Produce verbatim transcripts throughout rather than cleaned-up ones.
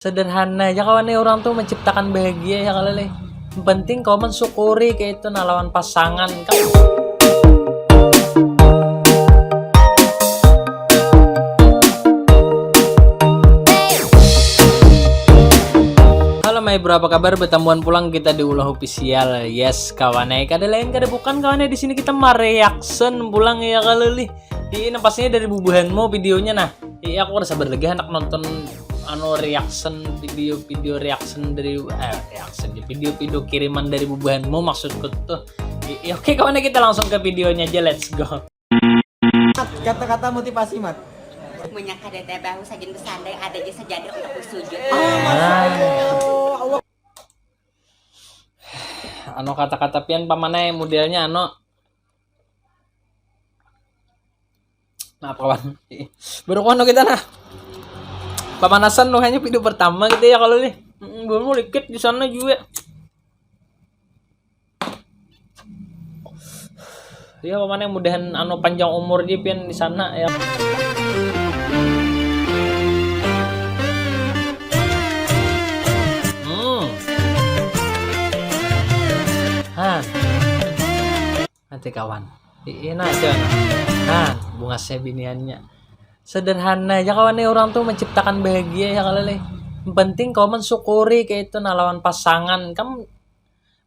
Sederhana aja kawan nih, orang tuh menciptakan bahagia ya kalau leh. Yang penting kau mensyukuri kayak itu nah lawan pasangan. Halo my bro, apa kabar? Bertemuan pulang kita di Ulah Official. Yes kawan eh, kada lain kada bukan kawan eh, di sini kita mereaction pulang ya kalau leh. Ini pastinya dari bubuhanmu videonya nah. Iya, aku kada sabar lagi hendak nonton anu reaction, video-video reaction dari eh reaction, video-video kiriman dari bubuhanmu maksudku tuh. Iya, oke kawan, kita langsung ke videonya aja, let's go. Kata-kata motivasi, Mat. Munnya kadada bahu sagan besandai, ada aja sajadah untuk bersujud. Anu kata-kata pian pamanai modelnya anu. Nah kawan, baru kono kita nah. Pemanasan tuh hanya video pertama gitu ya kalau nih. Mm, belum mau dikit di sana juga. Ya pamanai mudahan anu panjang umur aja pian di sana ya. Hmm. Hah. Nanti kawan. Iya nah aja nah. Nah, bungasnya biniannya. Sederhana aja kawan nih, orang tuh menciptakan bahagia ya kalau leh. Yang penting kau mensyukuri kayak itu nah lawan pasangan. Kamu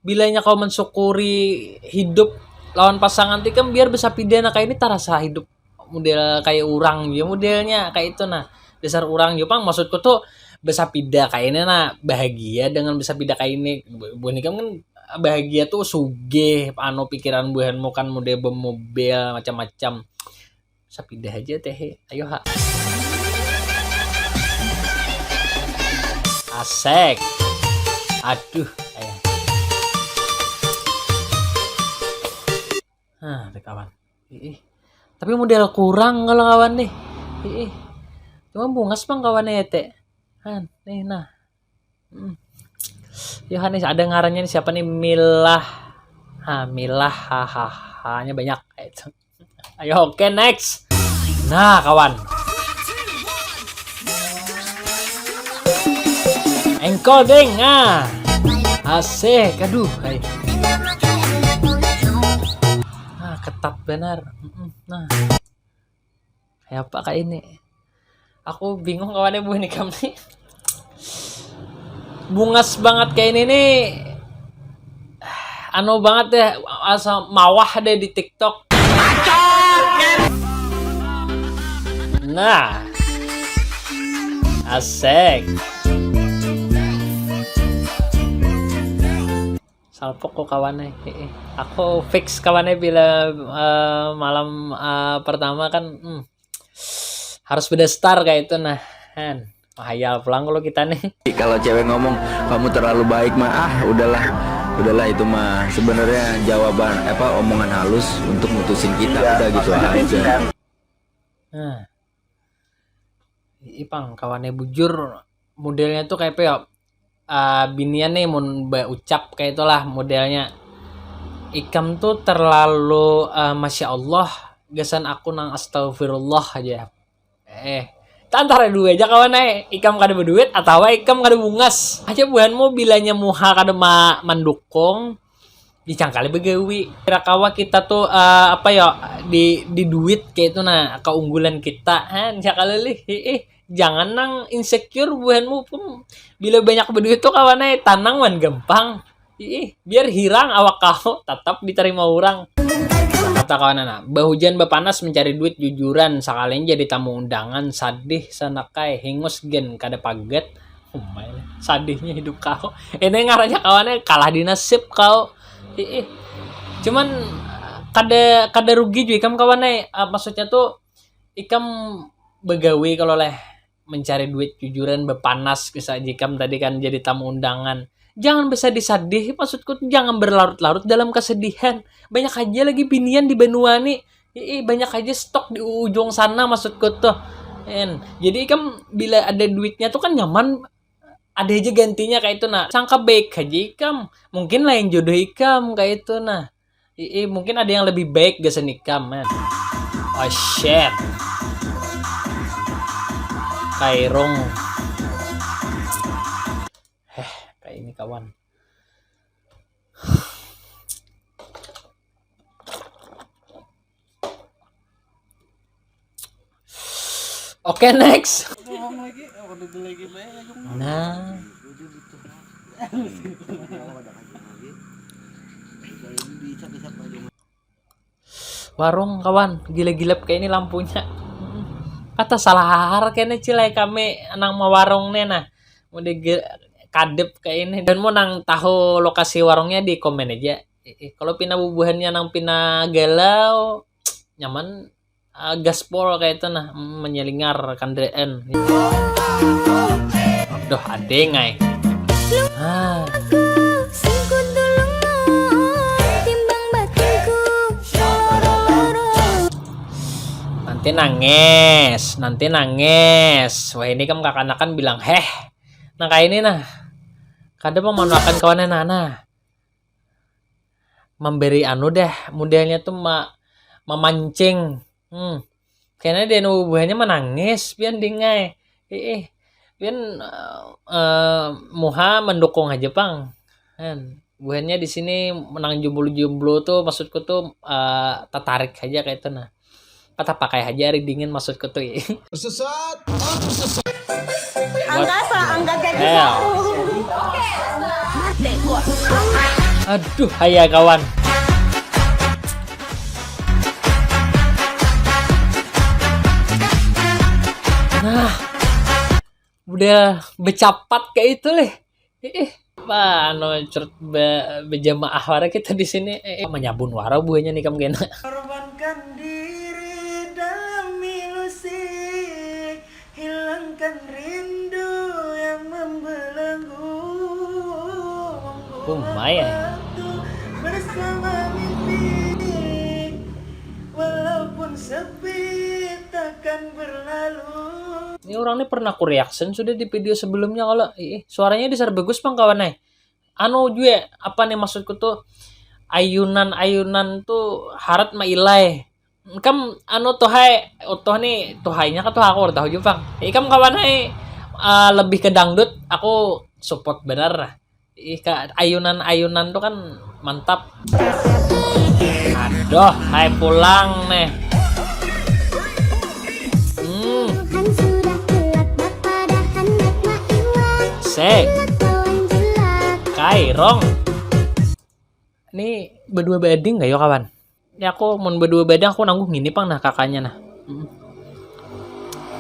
bilanya kau mensyukuri hidup lawan pasangan tuh kan biar besapida nah kayak ini tarasa hidup model kayak orang ya modelnya kayak itu nah. Dasar orang Jepang maksudku tuh besapida kayak ini nah, bahagia dengan besapida kayak ini. Bukan ikam kan bahagia tuh sugih anu pikiran buhanmu kan model bermobil macam-macam. Sapida aja teh. Ayo ha. Asek. Aduh, ayah. Nah, ada kawan. Ih. Tapi model kurang kalau kawan nih. Ih. Cuma bungas bang kawannya ya teh. Han, nih nah. Hmm. Yohanes ada ngarannya nih siapa nih, Milah. Ha, Milah hahaha nya banyak kayak itu. Ayo oke okay, next. Nah kawan. Engkol deng ah. Asik aduh. Hai. Nah ketat benar. Nah. Kayak apa kayak ini? Aku bingung kawannya buah nikam nih. Bungas banget kayak ini nih. Anu banget deh, asa mawah deh di TikTok. Nah. Asik. Salpok kok kawannya. Aku fix kawannya bila uh, malam uh, pertama kan hmm, harus beda star kayak itu nah. Han. Hayal pulang kalau kita nih. Kalau cewek ngomong kamu terlalu baik mah ah udahlah udahlah itu mah sebenarnya jawaban apa omongan halus untuk mutusin kita iya, udah gitu aja. Nah. Ipang kawannya bujur modelnya tuh kayak apa ya? Uh, binian nih mun ucap kayak itulah modelnya. Ikam tuh terlalu uh, masya Allah gasan aku nang astagfirullah aja. Eh, antara dua aja kawan eh. Ikam kada berduit atau ikam kada bungas. Aja buhanmu bilanya muha kada ma mandukung. Dicangkali begawi. Kira kawa kita tuh uh, apa ya di di duit kayak itu nah keunggulan kita. Han cakali lih. Ih, jangan nang insecure buhanmu pun. Bila banyak berduit tuh kawan eh tanang wan gampang. Ih, biar hirang awak kau tetap diterima orang. Kata kawan anak, bahujan bapanas mencari duit jujuran, sakalinya jadi tamu undangan, sadih sanakai, hingus gen kada paget. Umai sadihnya hidup kau. Ini ngaranya kawannya kalah di nasib kau. Ih, cuman kada kada rugi juga ikam kawan eh. Ah, maksudnya tuh ikam begawi kalau leh mencari duit jujuran bepanas kisah jikam tadi kan jadi tamu undangan. Jangan bersedih-sedih, maksudku tuh jangan berlarut-larut dalam kesedihan. Banyak aja lagi binian di benua nih. Ih, banyak aja stok di ujung sana maksudku tuh. En, jadi ikam bila ada duitnya tuh kan nyaman ada aja gantinya kayak itu nah sangka baik aja ikam mungkin lain jodoh ikam kayak itu nah Ii, mungkin ada yang lebih baik gasan ikam man. Oh shit. Kairung. Kawan. Oke, next. Nah. Warung, kawan, gila-gilap kayak ini lampunya. Kata salah kena cilai kami nang mawarung nih, nah. Udah ge-, kadep kayak ini. Dan mau nang tahu lokasi warungnya di komen aja. Eh, eh, kalau pina bubuhannya nang pina galau, nyaman, ah, gaspol kayak itu nah, mm, menyelingar kendaraan. Aduh, adeng ai. Ah. Singkut dulu timbang batinku. Nanti nangis, nanti nangis. Wah, ini kan kakanakan bilang, "Heh, nah kayak ini nah." Kada pemanuakan kawannya nah, nah. Memberi anu dah, modelnya tuh ma-, memancing. Hmm. Kena dia bubuhannya menangis, pian dingai. Ih, pian, eh, eh, muha mendukung aja pang. Kan. Buhannya di sini menang jomblo-jomblo tuh, maksudku tuh, eh, tertarik aja kayak itu nah. Kata pakai aja hari dingin maksudku tuh. Sesat. Angkasa, angkat kaki hell. Aduh, haya kawan. Nah, udah becapat kayak itu leh. Ih, apa anu cerut be-, berjamaah wara kita di sini. Eh, eh, menyabun wara buahnya nih kam kena. Korbankan diri dalam ilusi, hilangkan rindu yang membelenggu. Lumayan. Bersama mimpi, walaupun sepi takkan berlalu. Ini orang nih pernah ku reaction sudah di video sebelumnya kalau, ih, suaranya dasar bagus pang kawan eh. Anu juga, apa nih maksudku tuh, ayunan-ayunan tuh harat mailai. Kam anu tuh hai, utuh nih, tuh hainya kah tuh aku tahu juga pang. Ikam kawan hai, eh, lebih ke dangdut, aku support bener lah. Ih, ka-, ayunan-ayunan tuh kan mantap. Aduh, hai pulang nih. Hmm. Sek. Kairong. Ini berdua bading gak yo kawan? Ya aku mun berdua bading aku nangguh gini pang nah kakaknya nah. Hmm.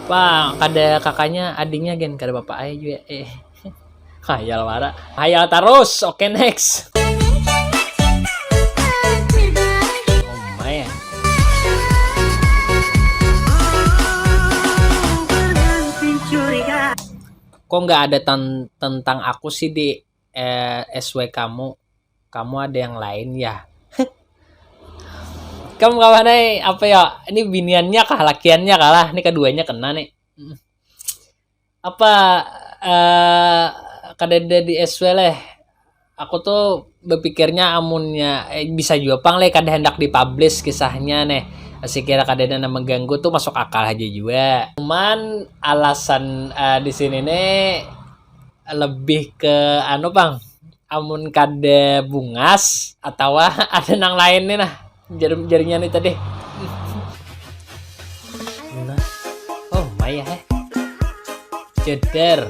Pang kada kakaknya adingnya gen kada bapak aja juga. Eh. Khayal wara. Khayal terus. Oke, next. Oh my. Kok nggak ada tan-, tentang aku sih di, eh, S W kamu? Kamu ada yang lain ya? Kamu kawan ai, apa ya? Ini biniannya kah, lakiannya kah lah? Ini keduanya kena nih. Mm. Apa, eh, kadada di S W leh? Aku tuh berpikirnya amunnya, eh, bisa juga pang leh kada hendak dipublish kisahnya nih. Sekira kadada nang mengganggu tuh masuk akal aja juga. Cuman alasan, eh, di sini nih lebih ke anu pang, amun kada bungas atawa ada nang lain nih nah, jar-, jarnya nih tadi. Nah. Oh maya eh, jeder,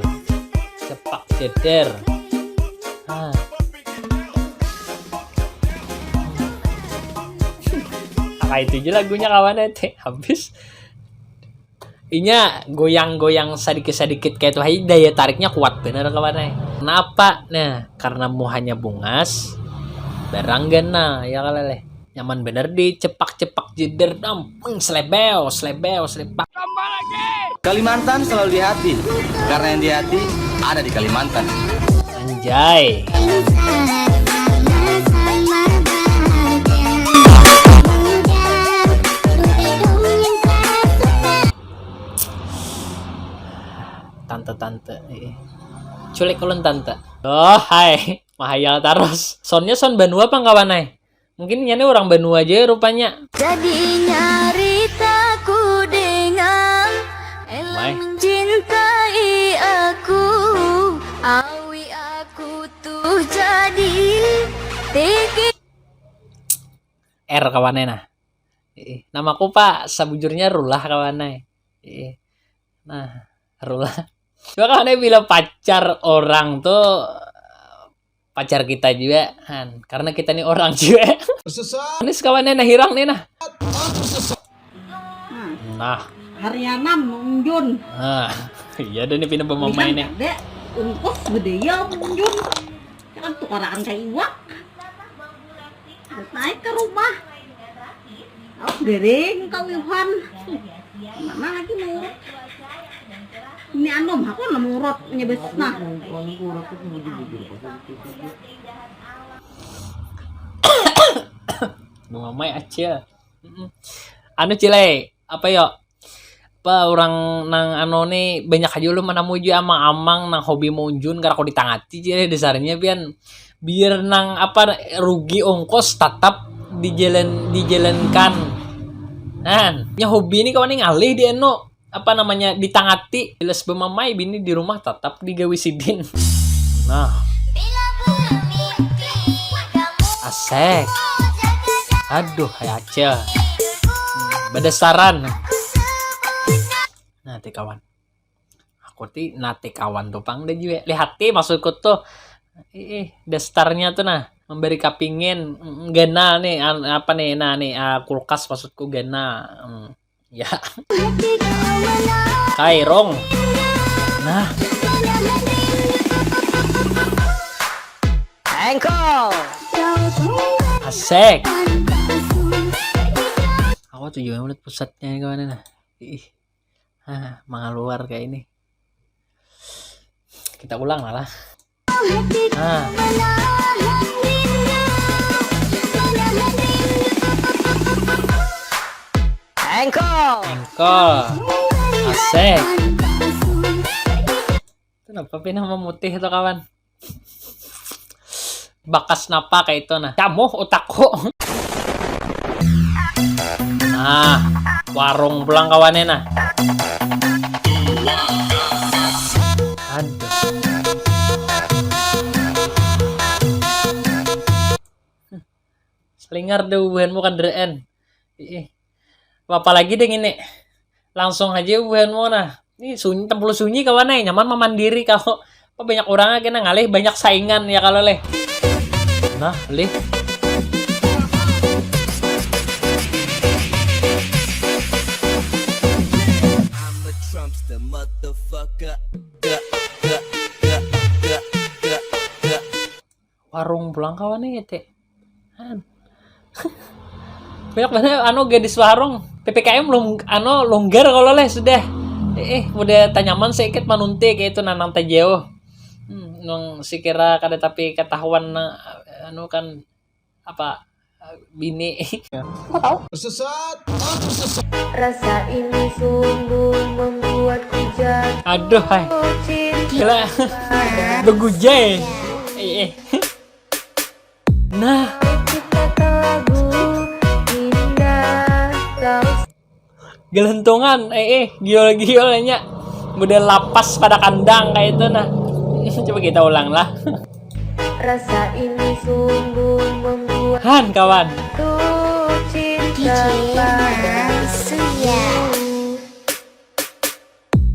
cepak jeder. Ah. Kayak itu aja lagunya kawan eh, teh habis. Inya goyang-goyang sadikit-sadikit kayak itu hai, daya tariknya kuat bener kawan ai. Kenapa? Nah, karena muhanya bungas, barang ganal ya kali leh. Nyaman bener di cepak-cepak jeder dampeng selebeo, selebeo, selepak. Kalimantan selalu di hati, karena yang di hati ada di Kalimantan. Anjay. Tante-tante, eh. Culik ulun tante. Oh hai, mahayal tarus. Soundnya sound banua pang kawan ai. Mungkin inya ni urang banua ja rupanya. Jadi nyaritaku dengan elang mencintai aku. Awi aku tu Tinggi. R kawannya nah. Ih, namaku Pak, sabujurnya Rulah kawannya. Ih. Nah, Rulah. Coba kawannya bila pacar orang tuh pacar kita juga kan, karena kita nih orang juga. Sesat. Ini sekawannya nah hirang nih nah. Nah. Harianam Unjun. Nah. Iya deh nih pindah pemain nih. Dek, ungkos gede ya Unjun. Kan tukarakan kayak iwak. Naik ke rumah. Oh, dering kau Iwan. Mana lagi mau? Ini anu, aku nang murut nyebesna. Bunga mai acil. Mm-mm. Anu cilai, apa yo? Apa orang nang anu nih banyak aja lu menemui juga amang-amang nang hobi munjun karena kau ditangati cilai dasarnya pian biar nang apa rugi ongkos tetap dijalan dijalankan. Nah, nya hobi ini kawan yang alih di anu apa namanya ditangati jelas bemamai bini di rumah tetap digawi sidin. Nah. Asek. Aduh, hai acil. Badasaran. Nah, ti kawan. Aku ti nate kawan tuh pang dah juga. Lihati maksudku tuh. Ih, dastarnya tuh nah memberi kapingin. Mm, ganal nih an- apa nih nah nih ah, kulkas maksudku ganal. Hmm. Ya. Kairung. Nah. Engkol. Asik. Aku tuh juga melihat pusatnya ini kemana nah. Ih. Ah, mengaluar kayak ini. Kita ulang lah lah. Ah. Engkol. Engkol. Asik. Kenapa pinah memutih tuh kawan? Bakas napa kayak itu nah. Camuh utakku. Nah, warung pulang kawannya nah. Aduh. Selingar deh bubuhanmu kan deren. Ih. Apa lagi deh ini? Langsung aja bubuhanmu nah. Ini sunyi, tempul sunyi kawan eh. Nyaman memandiri kau. Apa banyak orang aja nang ngalih banyak saingan ya kalau leh. Nah, lih. Warung pulang kawan nih teh. Banyak banget anu gadis warung. P P K M belum anu longgar kalau leh sudah. Eh, eh udah tanyaman sedikit manunti kayak itu nanang tajauh. Hmm, nung sikira kada tapi ketahuan anu kan apa bini. Sesat. Rasa ini sungguh membuatku jatuh. Aduh hai. Gila. Begujai. Eh, eh. Nah. Gelentungan, eh, eh, giol-giol nya. Model lapas pada kandang kayak itu nah. Coba kita ulang lah. Rasa ini sungguh membuat Han kawan. Cinta pada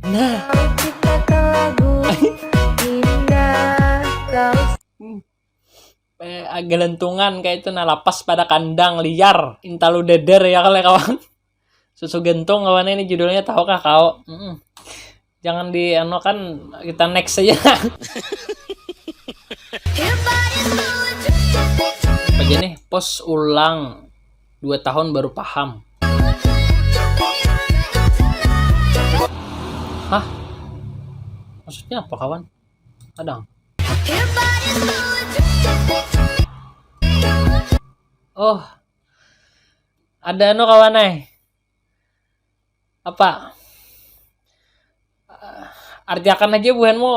Nah. Kita lagu indah kau. Hmm. Eh, gelentungan kayak itu nah lapas pada kandang liar intalu deder ya kalau kawan. Susu gentung kawan ini judulnya tahukah kau? Mm-mm. Jangan di anu kan kita next aja. Apa aja nih pos ulang dua tahun baru paham. Hah? Maksudnya apa kawan? Kadang. Oh. Ada anu kawan eh. Apa? Artiakan aja buhanmu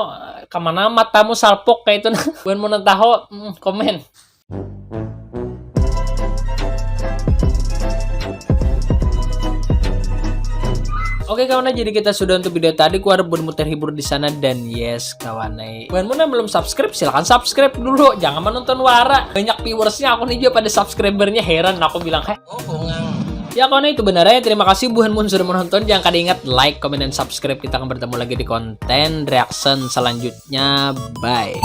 kemana matamu salpok kayak itu nah. Buhanmu nang tahu mm, komen. Oke kawan, jadi kita sudah untuk video tadi, ku harap buhanmu terhibur di sana dan yes kawan ai. Buhanmu nang belum subscribe, silakan subscribe dulu, jangan menonton wara. Banyak viewersnya aku nih juga pada subscribernya, heran aku bilang, "Heh." Oh, bungang. Ya kawan, itu benar ya. Terima kasih buhanmu sudah menonton. Jangan kada ingat like, comment, dan subscribe. Kita akan bertemu lagi di konten reaction selanjutnya. Bye.